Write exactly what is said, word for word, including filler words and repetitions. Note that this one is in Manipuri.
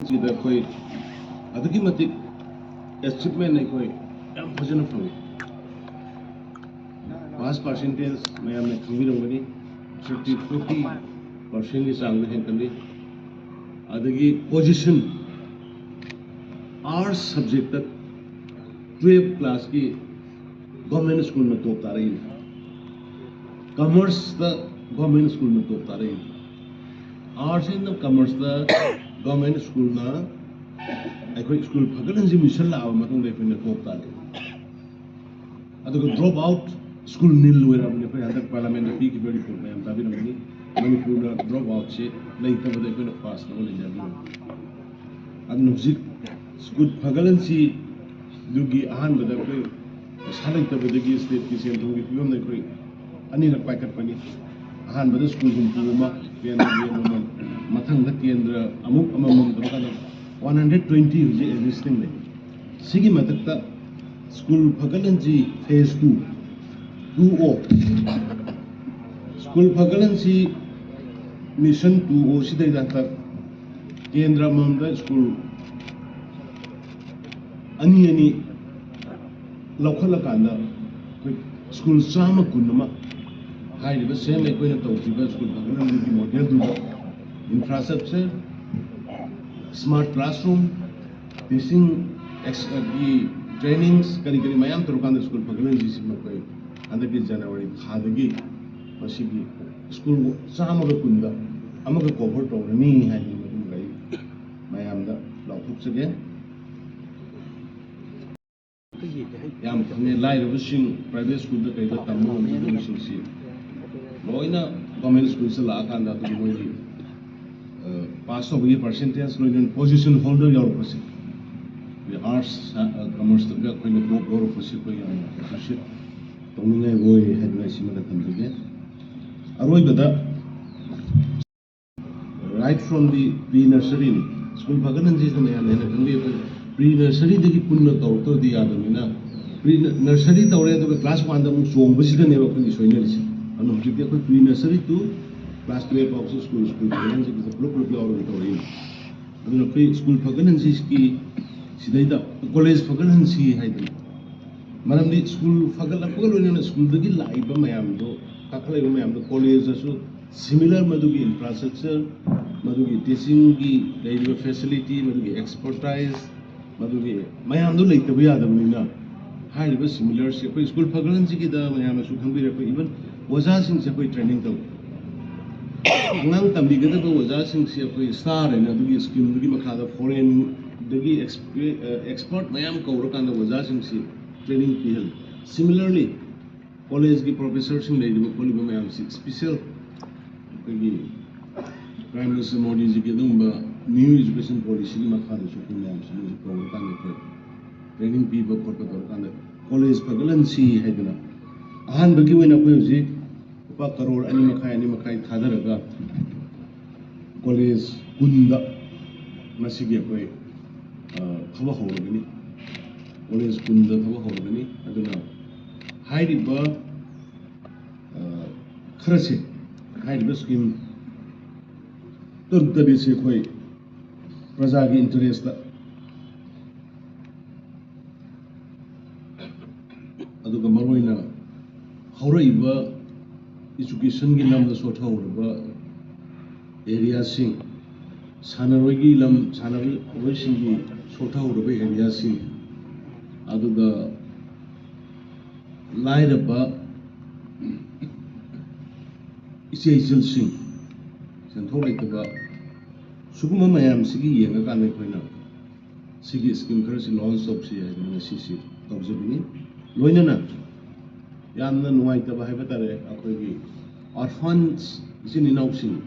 ꯁꯤꯗ ꯑꯩꯈꯣꯏ ꯑꯗꯨꯛꯀꯤ ꯃꯇꯤꯛ ꯑꯦꯆꯤꯞꯃꯦꯟ ꯑꯩꯈꯣꯏ ꯌꯥꯝ ꯐꯖꯅ ꯐꯪꯉꯤ꯫ ꯄꯥꯁ ꯄꯥꯔꯁꯦꯟꯇꯦꯖ ꯃꯌꯥꯝꯅ ꯈꯪꯕꯤꯔꯝꯒꯅꯤ, ꯊꯥꯔꯇꯤ ꯐꯣꯔꯇꯤ ꯄꯥꯔꯁꯦꯟꯒꯤ ꯆꯥꯡꯗ ꯍꯦꯟꯒꯠꯂꯤ꯫ ꯑꯗꯒꯤ ꯄꯣꯖꯤꯁꯟ, ꯑꯥꯔꯠꯁ ꯁꯕꯖꯦꯛꯇ ꯇꯨꯌꯦꯜꯞ ꯀ꯭ꯂꯥꯁꯀꯤ ꯒꯣꯔꯃꯦꯟ ꯁ꯭ꯀꯨꯜꯅ ꯇꯣꯞ ꯇꯥꯔꯛꯏꯅꯤ꯫ ꯀꯃꯔꯁꯇ ꯒꯣꯔꯃꯦꯟ ꯁ꯭ꯀꯨꯜꯅ ꯇꯣꯞ ꯇꯥꯔꯛꯏꯅꯤ꯫ ꯑꯥꯔꯠꯁ ꯑꯦꯟ ꯀꯃꯔꯁꯇ ꯒꯣꯔꯃꯦꯟ ꯁ꯭ꯀꯨꯜꯅ ꯑꯩꯈꯣꯏ ꯁ꯭ꯀꯨꯜ ꯐꯒꯠꯍꯟꯁꯤ ꯃꯤꯁꯟ ꯂꯥꯛꯑꯕ ꯃꯇꯨꯡꯗ ꯑꯩꯈꯣꯏꯅ ꯇꯣꯞ ꯇꯥꯔꯛꯏ꯫ ꯑꯗꯨꯒ ꯗ꯭ꯔꯣꯞ ꯑꯥꯎꯠ ꯁ꯭ꯀꯨꯜ ꯅꯤꯜ ꯑꯣꯏꯔꯕꯅꯤ꯫ ꯑꯩꯈꯣꯏ ꯍꯟꯗꯛ ꯄꯥꯔꯂꯥꯃꯦꯟꯗ ꯄꯤꯈꯤꯕ ꯔꯤꯄꯣꯔꯠ ꯃꯌꯥꯝ ꯇꯥꯕꯤꯔꯝꯒꯅꯤ꯫ ꯃꯅꯤꯄꯨꯔꯗ ꯗ꯭ꯔꯣꯞ ꯑꯥꯎꯠꯁꯦ ꯂꯩꯇꯕꯗ ꯑꯩꯈꯣꯏꯅ ꯐꯥꯁ ꯑꯣꯜ ꯏꯟꯗꯤꯌꯥꯒꯤ ꯑꯣꯏꯅ꯫ ꯑꯗꯨꯅ ꯍꯧꯖꯤꯛ ꯁ꯭ꯀꯨꯜ ꯐꯒꯠꯍꯟꯁꯤꯗꯨꯒꯤ ꯑꯍꯥꯟꯕꯗ ꯑꯩꯈꯣꯏ ꯄꯩꯁꯥ ꯂꯩꯇꯕꯗꯒꯤ ꯁ꯭ꯇꯦꯠꯀꯤ ꯁꯦꯟ ꯊꯨꯝꯒꯤ ꯐꯤꯕꯝꯗ ꯑꯩꯈꯣꯏ ꯑꯅꯤꯔꯛ ꯄꯥꯏꯈꯠꯄꯅꯤ꯫ ꯑꯍꯥꯟꯕꯗ ꯁ꯭ꯀꯨꯜ ꯍꯨꯝꯐꯨ ꯑꯃ, ꯀꯦꯟꯗ꯭ꯔꯒꯤ ꯑꯃꯃꯝ, ꯃꯊꯪꯗ ꯀꯦꯟꯗ꯭ꯔ ꯑꯃꯨꯛ ꯑꯃꯃꯝ ꯇꯧꯔꯀꯥꯟꯗ ꯋꯥꯟ ꯍꯟꯗ꯭ꯔꯦꯠ ꯇ꯭ꯋꯦꯟꯇꯤ ꯍꯧꯖꯤꯛ ꯑꯦꯛꯖꯤꯁꯇꯤꯡ ꯂꯩ꯫ ꯁꯤꯒꯤ ꯃꯊꯛꯇ ꯁ꯭ꯀꯨꯜ ꯐꯒꯠꯍꯟꯁꯤ ꯐꯦꯁ ꯇꯨ, ꯇꯨ ꯑꯣ, ꯁ꯭ꯀꯨꯜ ꯐꯒꯠꯍꯟꯁꯤ ꯃꯤꯁꯟ ꯇꯨ ꯑꯣ ꯁꯤꯗꯩꯗ ꯍꯟꯗꯛ ꯀꯦꯟꯗ꯭ꯔ ꯑꯃꯃꯝꯗ ꯁ꯭ꯀꯨꯜ ꯑꯅꯤ ꯑꯅꯤ ꯂꯧꯈꯠꯂꯀꯥꯟꯗ ꯑꯩꯈꯣꯏ ꯁ꯭ꯀꯨꯜ ꯆꯥꯝꯃ ꯀꯨꯟ ꯑꯃ ꯍꯥꯏꯔꯤꯕ ꯁꯦꯝ ꯑꯩꯈꯣꯏꯅ ꯇꯧꯈꯤꯕ ꯁ꯭ꯀꯨꯜ ꯐꯒꯠꯍꯟꯕꯒꯤ ꯃꯣꯗꯦꯜꯗꯨꯗ ꯏꯟꯐ꯭ꯔꯥꯁ꯭ꯇ꯭ꯔꯛꯆꯔ, ꯁ꯭ꯃꯥꯔꯠ ꯀ꯭ꯂꯥꯁꯔꯨꯝ, ꯇꯤꯆꯤꯡ ꯑꯦꯛꯁ-, ꯒꯤ ꯇ꯭ꯔꯦꯅꯤꯡꯁ ꯀꯔꯤ ꯀꯔꯤ ꯃꯌꯥꯝ ꯇꯧꯔꯀꯥꯟꯗ ꯁ꯭ꯀꯨꯜ ꯐꯒꯠꯍꯟꯁꯤꯁꯤ ꯃꯈꯣꯏ ꯍꯟꯗꯛꯀꯤ ꯖꯅꯋꯥꯔꯤ ꯊꯥꯗꯒꯤ ꯃꯁꯤꯒꯤ ꯁ꯭ꯀꯨꯜ ꯆꯥꯝꯃꯒ ꯀꯨꯟꯗ ꯑꯃꯒ ꯀꯣꯚꯔ ꯇꯧꯔꯅꯤ ꯍꯥꯏꯕꯒꯤ ꯃꯇꯨꯡꯗ ꯑꯩ ꯃꯌꯥꯝꯗ ꯂꯥꯎꯊꯣꯛꯆꯒꯦ꯫ ꯌꯥꯝ ꯐꯪꯉꯦ꯫ ꯂꯥꯏꯔꯕꯁꯤꯡ ꯄ꯭ꯔꯥꯏꯚꯦꯠ ꯁ꯭ꯀꯨꯜꯗ ꯀꯩꯗ ꯇꯝꯕ ꯉꯝꯗꯕꯁꯤꯡꯁꯤ ꯂꯣꯏꯅ ꯒꯣꯔꯃꯦꯟ ꯁ꯭ꯀꯨꯜꯁꯤꯗ ꯂꯥꯛꯑꯀꯥꯟꯗ ꯑꯗꯨꯒꯤ ꯃꯣꯏꯒꯤ, ꯑ, ꯄꯥꯁ ꯇꯧꯕꯒꯤ ꯄꯥꯔꯁꯦꯟꯇꯦꯖ ꯂꯣꯏꯅ ꯄꯣꯖꯤꯁꯟ ꯍꯣꯜꯗꯔ ꯌꯥꯎꯔꯛꯄꯁꯦ, ꯑꯩꯈꯣꯏ ꯑꯥꯔꯠꯁ, ꯑ, ꯀꯃꯔꯁꯇꯒ ꯑꯩꯈꯣꯏꯅ ꯇꯣꯞ ꯂꯧꯔꯛꯄꯁꯤ ꯑꯩꯈꯣꯏ ꯌꯥꯝꯅ ꯑꯦꯄ꯭ꯔꯤꯁꯤꯌꯦꯠ ꯇꯧꯅꯤꯡꯉꯥꯏ ꯑꯣꯏ ꯍꯥꯏꯗꯅ ꯑꯩ ꯁꯤꯃꯒ ꯊꯝꯖꯒꯦ꯫ ꯑꯔꯣꯏꯕꯗ, right from the pre nursery ꯅꯤ꯫ ꯁ꯭ꯀꯨꯜ ꯐꯒꯠꯍꯟꯁꯤꯁꯤꯗ ꯃꯌꯥꯝꯅ ꯍꯦꯟꯅ ꯈꯪꯕꯤꯌꯨ꯫ ꯑꯩꯈꯣꯏ ꯄ꯭ꯔꯤ ꯅꯔꯁꯔꯤꯗꯒꯤ ꯄꯨꯟꯅ ꯇꯧꯔꯛꯇ꯭ꯔꯗꯤ ꯌꯥꯗꯕꯅꯤꯅ, ꯄ꯭ꯔꯤ ꯅꯔꯁꯔꯤ ꯇꯧꯔꯦ, ꯑꯗꯨꯒ ꯀ꯭ꯂꯥꯁ ꯋꯥꯟꯗ ꯑꯃꯨꯛ ꯆꯣꯡꯕꯁꯤꯗꯅꯦꯕ ꯑꯩꯈꯣꯏꯒꯤ ꯁꯣꯏꯅꯔꯤꯁꯦ꯫ ꯑꯗꯨꯅ ꯍꯧꯖꯤꯛꯇꯤ ꯑꯩꯈꯣꯏ ꯄ꯭ꯔꯤ ꯅꯔꯁꯔꯤ ꯇꯨ ꯀ꯭ꯂꯥꯁ ꯇꯨꯌꯦꯜꯐ ꯐꯥꯎꯁꯨ ꯁ꯭ꯀꯨꯜ, ꯁ꯭ꯀꯨꯜ ꯐꯒꯠꯍꯟꯁꯤꯒꯤꯁꯦ ꯄꯨꯂꯞ ꯄꯨꯂꯞ ꯌꯥꯎꯔꯒ ꯇꯧꯔꯛꯏꯅꯤ꯫ ꯑꯗꯨꯅ ꯑꯩꯈꯣꯏ ꯁ꯭ꯀꯨꯜ ꯐꯒꯠꯍꯟꯁꯤꯒꯤ ꯁꯤꯗꯩꯗ ꯀꯣꯂꯦꯖ ꯐꯒꯠꯍꯟꯁꯤ ꯍꯥꯏꯗꯅ, ꯃꯔꯝꯗꯤ ꯁ꯭ꯀꯨꯜ ꯐꯒꯠꯂꯛꯄꯒ ꯂꯣꯏꯅꯅ ꯁ꯭ꯀꯨꯜꯗꯒꯤ ꯂꯥꯛꯏꯕ ꯃꯌꯥꯝꯗꯣ, ꯀꯥꯈꯠꯂꯛꯏꯕ ꯃꯌꯥꯝꯗꯣ ꯀꯣꯂꯦꯖꯇꯁꯨ ꯁꯤꯃꯤꯂꯔ ꯃꯗꯨꯒꯤ ꯏꯟꯐ꯭ꯔꯥꯁ꯭ꯇ꯭ꯔꯛꯆꯔ, ꯃꯗꯨꯒꯤ ꯇꯤꯆꯤꯡꯒꯤ ꯂꯩꯔꯤꯕ ꯐꯦꯁꯤꯂꯤꯇꯤ, ꯃꯗꯨꯒꯤ ꯑꯦꯛꯁꯄꯔꯇꯥꯏꯁ, ꯃꯗꯨꯒꯤ ꯃꯌꯥꯝꯗꯣ ꯂꯩꯇꯕ ꯌꯥꯗꯕꯅꯤꯅ, ꯍꯥꯏꯔꯤꯕ ꯁꯤꯃꯤꯂꯔꯁꯤ ꯑꯩꯈꯣꯏ ꯁ꯭ꯀꯨꯜ ꯐꯒꯠꯍꯟꯁꯤꯒꯤꯗ ꯃꯌꯥꯝꯅꯁꯨ ꯈꯪꯕꯤꯔꯦ, ꯑꯩꯈꯣꯏ ꯏꯚꯟ ꯑꯣꯖꯥꯁꯤꯡꯁꯦ ꯑꯩꯈꯣꯏ ꯇ꯭ꯔꯦꯅꯤꯡ ꯇꯧꯏ꯫ ꯑꯉꯥꯡ ꯇꯝꯕꯤꯒꯗꯕ ꯑꯣꯖꯥꯁꯤꯡꯁꯤ ꯑꯩꯈꯣꯏ ꯁ꯭ꯇꯥꯔ ꯍꯥꯏꯅ ꯑꯗꯨꯒꯤ ꯁ꯭ꯀꯤꯝꯗꯨꯒꯤ ꯃꯈꯥꯗ ꯐꯣꯔꯦꯟꯗꯒꯤ ꯑꯦꯛꯁꯄꯔꯠ ꯃꯌꯥꯝ ꯀꯧꯔꯀꯥꯟꯗ ꯑꯣꯖꯥꯁꯤꯡꯁꯤ ꯇ꯭ꯔꯦꯅꯤꯡ ꯄꯤꯍꯜꯂꯤ꯫ ꯁꯤꯃꯤꯂꯔꯂꯤ, ꯀꯣꯂꯦꯖꯀꯤ ꯄ꯭ꯔꯣꯐꯦꯁꯔꯁꯤꯡ ꯂꯩꯔꯤꯕ ꯈꯣꯠꯂꯤꯕ ꯃꯌꯥꯝꯁꯤ ꯏꯁꯄꯤꯁꯦꯜ ꯑꯩꯈꯣꯏꯒꯤ ꯄ꯭ꯔꯥꯏꯝ ꯃꯤꯅꯤꯁꯇꯔ ꯃꯣꯗꯤꯖꯤꯒꯤ ꯑꯗꯨꯒꯨꯝꯕ ꯅ꯭ꯌꯨ ꯏꯖꯨꯀꯦꯁꯟ ꯄꯣꯂꯤꯁꯤꯒꯤ ꯃꯈꯥꯗꯁꯨ ꯑꯩꯈꯣꯏ ꯃꯌꯥꯝꯁꯤ ꯃꯣꯏꯁꯨ ꯀꯧꯔꯀꯥꯟꯗ ꯑꯩꯈꯣꯏ ꯇ꯭ꯔꯦꯅꯤꯡ ꯄꯤꯕ ꯈꯣꯠꯄ ꯇꯧꯔꯀꯥꯟꯗ ꯀꯣꯂꯦꯖ ꯐꯒꯠꯍꯟꯁꯤ ꯍꯥꯏꯗꯅ ꯑꯍꯥꯟꯕꯒꯤ ꯑꯣꯏꯅ ꯑꯩꯈꯣꯏ ꯍꯧꯖꯤꯛ ꯂꯨꯄꯥ ꯀꯔꯣꯔ ꯑꯅꯤ ꯃꯈꯥꯏ, ꯑꯅꯤ ꯃꯈꯥꯏ ꯊꯥꯗꯔꯒ ꯀꯣꯂꯦꯖ ꯀꯨꯟꯗ ꯉꯁꯤꯒꯤ ꯑꯩꯈꯣꯏ, ꯑ, ꯊꯕꯛ ꯍꯧꯔꯒꯅꯤ꯫ ꯀꯣꯂꯦꯖ ꯀꯨꯟꯗ ꯊꯕꯛ ꯍꯧꯔꯒꯅꯤ꯫ ꯑꯗꯨꯅ ꯍꯥꯏꯔꯤꯕ, ꯑ, ꯈꯔꯁꯦ, ꯍꯥꯏꯔꯤꯕ ꯁ꯭ꯀꯤꯝ ꯇꯔꯨꯛ ꯇꯔꯦꯠꯁꯦ ꯑꯩꯈꯣꯏ ꯄ꯭ꯔꯖꯥꯒꯤ ꯏꯟꯇꯔꯦꯁꯇ, ꯑꯗꯨꯒ ꯃꯔꯨꯑꯣꯏꯅ ꯍꯧꯔꯛꯏꯕ ꯏꯖꯨꯀꯦꯁꯟꯒꯤ ꯂꯝꯗ ꯁꯣꯊꯍꯧꯔꯕ ꯑꯦꯔꯤꯌꯥꯁꯤꯡ, ꯁꯥꯟꯅꯔꯣꯏꯒꯤ ꯂꯝ, ꯁꯥꯟꯅꯔꯣꯏꯁꯤꯡꯒꯤ ꯁꯣꯊꯍꯧꯔꯕ ꯑꯦꯔꯤꯌꯥꯁꯤꯡ, ꯑꯗꯨꯒ ꯂꯥꯏꯔꯕ ꯏꯆꯦ ꯏꯆꯜꯁꯤꯡ, ꯁꯦꯟꯊꯣꯛ ꯂꯩꯇꯕ, ꯁꯤꯒꯨꯝꯕ ꯃꯌꯥꯝꯁꯤꯒꯤ ꯌꯦꯡꯉꯀꯥꯟꯗ ꯑꯩꯈꯣꯏꯅ ꯁꯤꯒꯤ ꯁ꯭ꯀꯤꯝ ꯈꯔꯁꯤ ꯂꯣꯟꯁ ꯇꯧꯁꯤ ꯍꯥꯏꯗꯅ ꯉꯁꯤꯁꯤ ꯇꯧꯖꯕꯅꯤ꯫ ꯂꯣꯏꯅꯅ ꯌꯥꯝꯅ ꯅꯨꯡꯉꯥꯏꯇꯕ ꯍꯥꯏꯕ ꯇꯥꯔꯦ, ꯑꯩꯈꯣꯏꯒꯤ ꯑꯣꯔꯐꯟꯁ, ꯏꯆꯤꯟ ꯏꯅꯥꯎꯁꯤꯡ,